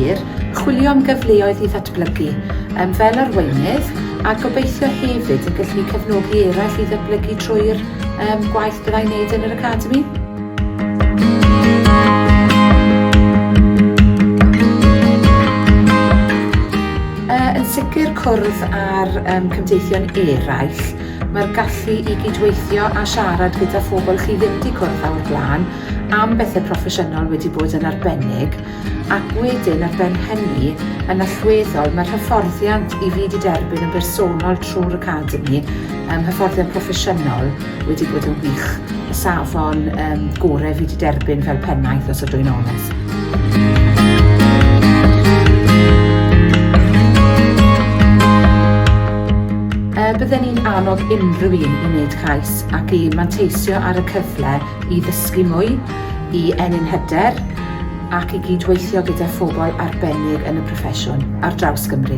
hir, chwilio am gyfleoedd i ddatblygu um, fel arweinydd a gobeithio hefyd yn gallu cefnogi eraill i ddatblygu trwy'r um, gwaith byddai'n neud yn yr Academi. Uh, yn sicr cwrdd â'r um, cymdeithion eraill, mae'r gallu i gydweithio a siarad gyda phobl chi ddim wedi cwrdd â o'r blaen am bethau proffesiynol wedi bod yn arbennig, ac wedyn ar ben hynny, yn allweddol, mae'r hyfforddiant i fi wedi derbyn yn bersonol trwy'r Academi, um, hyfforddiant proffesiynol, wedi bod yn wych. Y safon um, gorau fi wedi derbyn fel pennaeth, os ydw i'n onest. Uh, bydden ni'n annog unrhyw un i wneud cais ac i manteisio ar y cyfle i ddysgu mwy, i ennyn hyder ac i gydweithio gyda phobl arbennig yn y proffesiwn ar draws Gymru.